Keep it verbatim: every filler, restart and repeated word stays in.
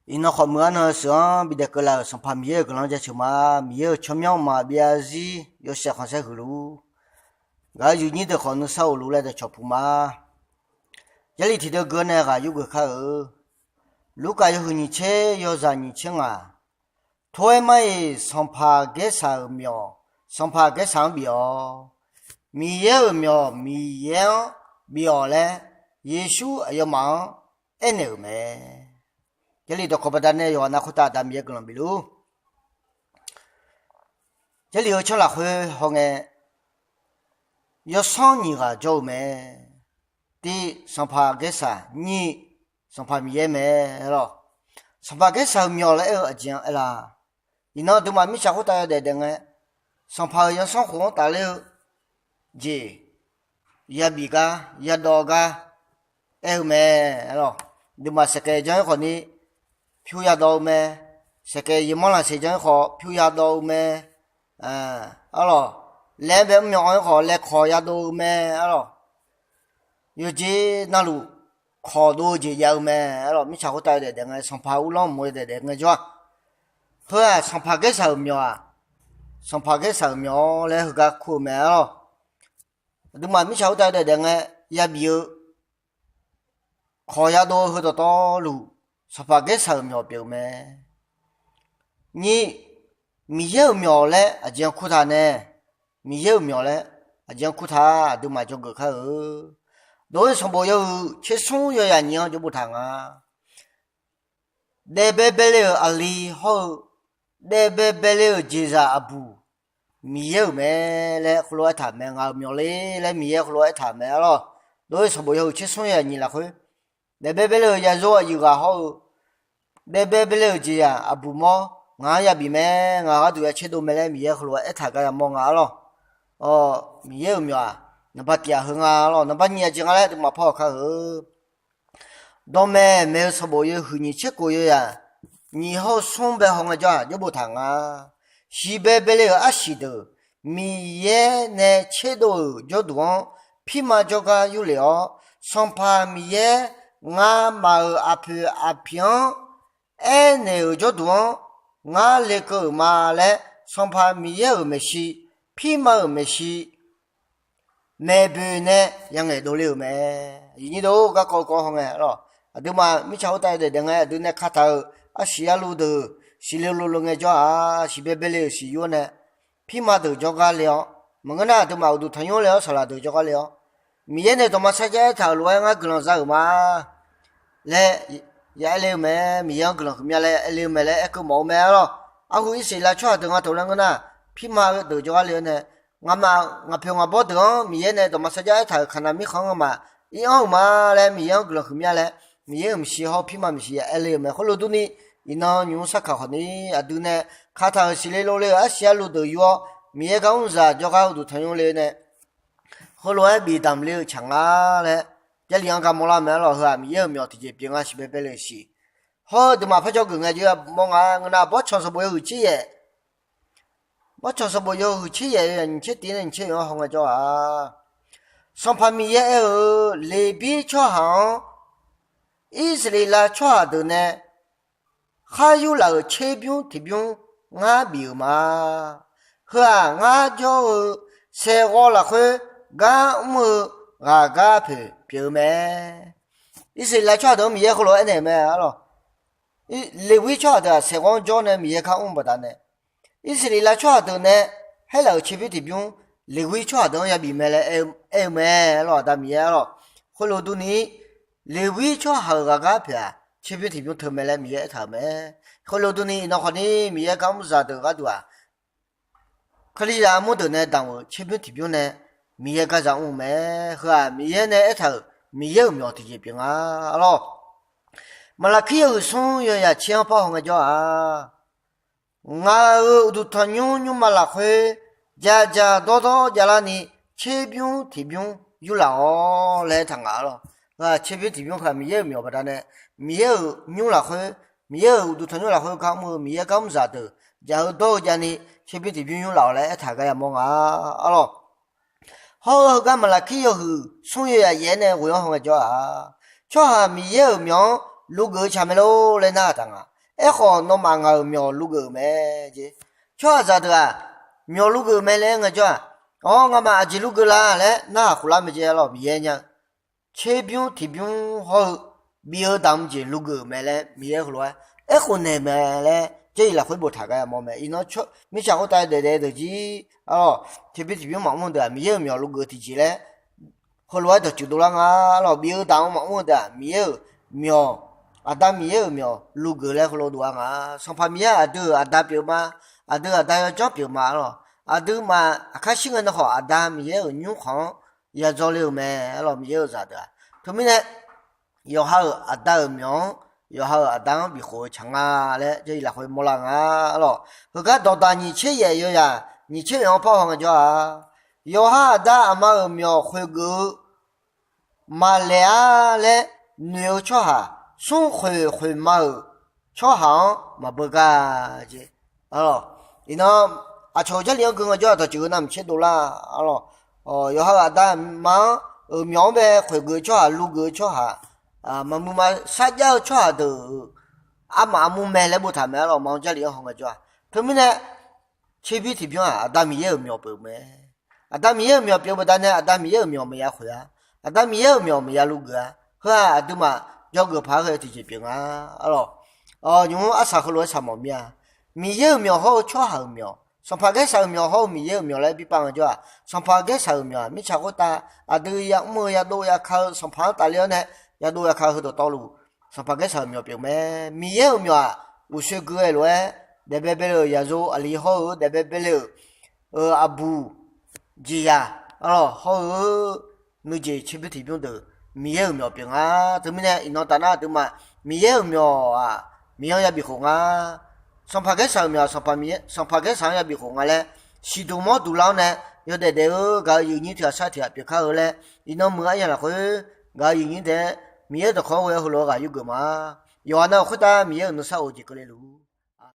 Iqnan khawf muiq-ar nan-eu sheuq-anr bidaef keuvlaf-euq Sanqpaq Miqyaer-euq guiqlanq jaceuq ma. Miqyaer-euq tsawrmyanr maqbyav zarzir yawshaef khanqsaer huiq luf-ur. Gaq-eu yuif nyir deuq khawf nuisar of luf laer dawqcawq puq ma. Jarlif tiqdeuv geur nae ghaq yurgeuf kar-eu. Lurkaf yawhuiq nyiq tser yawzaq nyiq tser ngaq. Tov-aer mar-iq Sanqpaq Gaersaq-euq myawq, Sanqpaq Gaersaq-anr bif-awq. Miqyaer-euq myawq Miqyaer-anr bif-awq laer Yeqsur aqyawfmaf-anr aernaeq-euq mae. Jarlif dawqkawq baqdanae yawqghaq nav khoertav Aqda Miqyaer guiqlanq bif luf-ur. Jarlif-eu tsanr lafkhoer hawngae, yawsanr nyiq ghaq jawr-eu mae. Tiv, Sanqpaq Gaersaq. Nyiq, Sanqpaq Miqyaer mae, aerlawq. Sanqpaq Gaersaq-euq myawq laer aer-eu aqjeq-anr aerlar, iqnan aqduimaf mirtsaq khoertav yawdaef daef ngae, Sanqpaq-euq zanrsanrkhof-anr tafler-eu jeq yabif gar yadawv gar aer-eu mae, aerlawq. Aqduimaf saeqkaev janr-ir khawfni pyur yadawv-eu mae. Saeqkaev yawmanr lafsaeq janr-ir khawf pyur yadawv-eu mae, aerlawq. Laer bae mrmyawq anr-ir khawf laekawq yadov-eu mae, aerlawq. Yawqjeq navluf kawq dov-eu jeq jav-eu mae, aerlawq. Mirtsaq khoertav yawdaef daef ngae, Sanqpaq uvlanr mq-eu yawdaef daef ngaejawr-aq, heu-aq Sanqpaq Gaersaq-euq myawq-aq, Sanqpaq Gaersaq-euq myawq-awr laer heugar kur-eu mae, aerlawq. Aqduimaf mirtsaq khoertav yawdaef daef ngae, yabif-eu kawq yadov-eu heu dawqtawvluf, Sanqpaq Gaersaq-euq myawq pyeuf-eu mae. Nyiq, Miqyaer-euq myawq laer aqjeq-anr kurtaq nae, Miqyaer-euq myawq laer aqjeq-anr kurtaq aqduimaf dzawgeuf kar-eu. Dov-ir sanqbof yawhuiq tser smr yawyaq nyiq-anr jawr boftaq nga. Daef baebae le-euq aqli hawr-eu, daef baebae le-euq jeqzaq aqbuq, Miqyaer-euq mae laer khoerlof aertaq mae. Ngaq-euq myawq le laer Miqyaer khoerlof aertaq mae, aerlawq. Dov-ir sanqbof yawhuiq tser smr yawyaq nyiq lafkhoer, daef baebae le-euq yaqzor aqyuif ghaq hawr-eu, daef baebae le-euq jeqzaq aqbuq mawr ngaq-anr yabif mae, ngaq gharduq ya tserdov mae laer Miqyaer khoerlof aertaq gar yamawr nga, aerlawq. Miqyaer-euq myawq-aq, naqba tiq-aq heu nga, aerlawq. Naqba nyiq aqjeq nga laer aqduimaf par-awq kar-eu. Dawqmaeq maeq-eu sanqbof yawhuiq nyiq tser kof yawyaq nyiq hawr-eu smr bae haw ngaejawr-aq jawr boftaq nga. Siqbae bae le-euq arsiq deuq, Miqyaer nae tserdov-euq jawrduq-anr pirma jawrgar yurlef-awr, Sanqpaq Miqyaer ngamaf-euq aqpoeq aqpiq-anr aernaeq-euq jawrduq-anr ngar lekeuv-euq ma laer, Sanqpaq Miqyaer-euq maeqshi, pirma-euq maeqshi, maeqboeq nae yangaeq dovle-euq mae. Aqyuif nyir deuq-or, garkawv kawv hawngae, aerlawq. Aqduimaf mirtsaq khoertav yawdaef daef ngae, aqdui nae kataeq-euq arsiq arlu deuq siqle lolo ngaejawr-aq, siqbae bae le-euq siqyur nae, pirma deuq jawrgar le-awr, maqngeur nar aqduimaf uqduq tanqnymr le-awr saqlaq deuq jawrgar le-awr, Miqyaer nae dawqma sarjax aertaq-euq lof-aer ngar guiqlanq za-euq ma laer ya aer le-eu mae. Miqyaer-anr guiqlanq huiqmya laer aer le-eu mae laer aerkeuv mawf-eu mae, aerlawq. Arhu Irsaqleqlav tsawrhaq deuq nga taq laer ngeur nar, pirma-eu deuq jawrgar le-awr nae, ngaqmaf ngaqpoeq ngaqbawr deuq-anr Miqyaer nae dawqma sarjax aertaq-euq Kaqnaq mirkhanq-anr ngamaf ir anr-euq ma laer Miqyaer-anr guiqlanq huiqmya laer, Miqyaer-euq maeqshi hawr-eu pirma maeqshi ya aer le-eu mae. Khoerlof durni, iqnan nymq-mr sarkaq khawfni aqdui nae kataq-euq siqle lov le-euq arsiq arlu deuq yur-awr, Miqyaer gar mr zaq jawrgar uqduq tanqnymr le nae, heulof-aer bif damq le-eu tsaq nga laer, Jarlif-anr gar mawrlar mae, aerlawq. Heu-aq Miqyaer-euq myawq tiqjeq pyeuf nga, siqbae bae le-euq siq. Hawr-eu aqduimaf par jawrgeuf ngaejawr ya mawr nga, ngeur nar Bawrtsanq sanqbof yawhuiq tser yaef, Bawrtsanq sanqbof yawhuiq tser yaef, nyiq tser tiv nae nyiq tser oeq-anr haw ngaejawr-aq, Sanqpaq Miqyaer aer-eu, Leqbir tsawrhaq-anr Irsaqleqlav tsawrhaq deuq nae khar yurlaf-euq tserbymr tiqbymr ngar bif-euq ma. Heu-aq ngar jawr-eu saeqghawv lafkhoer gar mr-eu ghaqgar poeq pyeuf-eu mae. Irsaqleqlav tsawrhaq deuq-anr Miqyaer heulof-aer aernaeq-euq mae, aerlawq. Leqwir tsawrhaq deuq-aq saeqghawv-anr jawr nae Miqyaer gar mr-eu baqdanae, Irsaqleqlav tsawrhaq deuq nae haerlaf-euq tserbymr tiqbymr Leqwir tsawrhaq deuq-anr yabif mae laer aer-eu mae, aerlawq. Aqda Miqyaer, aerlawq. Khoerlof durni, Leqwir tsawrhaq-euq ghaqgar poeq-aq tserbymr tiqbymr teu mae laer Miqyaer aertaq-euq mae. Khoerlof durni, iqnan khawfni Miqyaer gar mr zaq deuq gharduq-aq, Kalizaq armur deuq nae damq-euq tserbymr tiqbymr nae Miqyaer gar za mr-eu mae. Heu-aq Miqyaer nae aertaq-euq Miqyaer-euq myawq tiqjeq pyeuf nga, aerlawq. Maqlaqkir yawhuiq smr yawyaq tser-anr par haw ngaejawr-aq, ngaq-euq uqduq tanqnymr nymrma lafkhoer ja ja dawr dawr javlarni tserbymr tiqbymr yurlaf-awr laer aertaq nga, aerlawq. Tserbymr tiqbymr heu-aq Miqyaer-euq myawq baqdanae, Miqyaer-euq nymr lafkhoer, Miqyaer-euq uqduq tanqnymr lafkhoer gar mr-eu Miqyaer gar mr zaq deuq jaq-eu dawr-eu javni tserbymr tiqbymr yurlaf-awq laer aertaq gar yamawr nga, aerlawq. Hawr-eu heugar Maqlaqkir yawhuiq smr yawyaq yaef-aer nae ghoe-anr haw ngaejawr-aq, tsawrhaq Miqyaer-euq myawq-anr lugeuf-eu tsaq mae lor laer narhaq taq nga. Aerkhawf, nawmaf ngaq-euq myawq luv geuf-euq mae jeq. Tsawrhaqzaq deuq-aq, myawq luv geuf-euq mae laer aer ngaejawr-aq, awr, ngamaf aqjeq luv geuf la laer narhaq khof lar mae jeq. Arlawq, Miqyaer nya-eu tserbymr tiqbymr hawr-eu bif-eu damq jeq luv geuf-euq mae laer Miqyaer heulof-aer aerkhof naeq mae laer Jarlif lafkhoer boftaq gar yamawr mae. Iqnan mirtsaq khoertav daef daef-eu deuq-ir, arlawq, tserbymr tiqbymr maqmr deuq-aq, Miqyaer-euq myawq luv geuf tiqjeq laer heulof-aer dawqtsuif dovlar nga. Arlawq, bif-eu damq maqmr-eu deuq-aq, Miqyaer-euq myawq, Aqda Miqyaer-euq myawq luv geuf laer heulof dov-a nga. Sanqpaq Miqyaer aqdui-euq Aqda pyeuf ma. Aqdui-euq Aqda yawdzanr pyeuf ma. Arlawq, aqduimaf aqkar shir ngae nan khawf, Aqda Miqyaer-euq nymr khanq-anr ya dzawr le-euq mae. Arlawq, Miqyaer-euq zaqdeuq-aq. Teumirnae, yawqha-euq aqda-euq myawq-anr, yawqha-euq aqda-anr bifkhof-eu tsaq nga laer Jarlif lafkhoer mawrlar nga. Arlawq, heugar dawqdaq nyiq tser yaef yawzaq nyiq tser yaef-anr par haw ngaejawr-a, yawqha aqda aqma-euq myawq khoeq geuf-eu maqlaeq-ar laer noeq-eu tsawrhaq, smr khoeq khoeq ma-euq tsawrhaq-anr maqbeugar jeq. Arlawq, iqnan aqcawq-euq Jarlif-anr gui ngaejawr-aq, dawqtsuif-eu navmaqtser dovlar. Arlawq, yawqha-euq aqda aqma-anr-euq myawq-anr bae khoeq geuf-eu tsawrhaq, luv geuf-eu tsawrhaq, maqmuiq maqsar jar-eu tsawrhaq deuq-euq armaf armur mae laer boftaq mae. Arlawq, ma-anr Jarlif-anr haw ngaejawr-aq. Teumirnae, tserbymr tiqbymr-aq, Aqda Miqyaer-euq myawq pyeuf mae. Aqda Miqyaer-euq myawq pyeuf-eu baqdanae, Aqda Miqyaer-euq myawq maqya khoeq-a. Aqda Miqyaer-euq myawq maqya luv geuf-a. Heu-aq, aqduimaf jawrgeuf paq-aer ghae-eu tiqjeq pyeuf nga. Arlawq, nymq-mr arsaq heulof-aer saqmawf mir-a. Miqyaer-euq myawq hawr-eu tsawrhaq-euq myawq, Sanqpaq Gaersaq-euq myawq hawr-eu Miqyaer-euq myawq laer bi pav ngaejawr-aq, Sanqpaq Gaersaq-euq myawq-aq, mirtsaq khoertav aqdui yamr-eu yadov yaka-eu, Sanqpaq-anr tafler-awr nae yadov yaka-eu heudawq tawvluf, Sanqpaq Gaersaq-euq myawq pyeuf mae. Miqyaer-euq myawq-aq, uqshoe gui-aer lof-aer daefbae bae le-euq yaqzo aqli hawr-eu, daefbae bae le-euq aqbuq jeqzaq, arlawq, hawr-eu nuijeq tserbymr tiqbymr deuq Miqyaer-euq myawq pyeuf nga. Teumirnae iqnan taf nar aqduimaf Miqyaer-euq myawq-aq, Miqyaer-anr ya bifkhof nga. Sanqpaq Gaersaq-euq myawq-aq, Sanqpaq Gaersaq-anr ya bifkhof nga laer siqduq mawr duq lar-awr nae, yawdaef daef-eu gaq-euq yuifnyir tiq ghaq sar tiq ghaq pyeuf kar-eu laer, iqnan muiq aryamq lafkhoer gaq-euq yuifnyir taef-aer Miqyaer dawqkawq-anr ghoe-awr heulof-aer ghaq yurgeuf ma. Yawqghaq navluf khoertav Miqyaer-euq nuisar of-eu jeq keuvle luf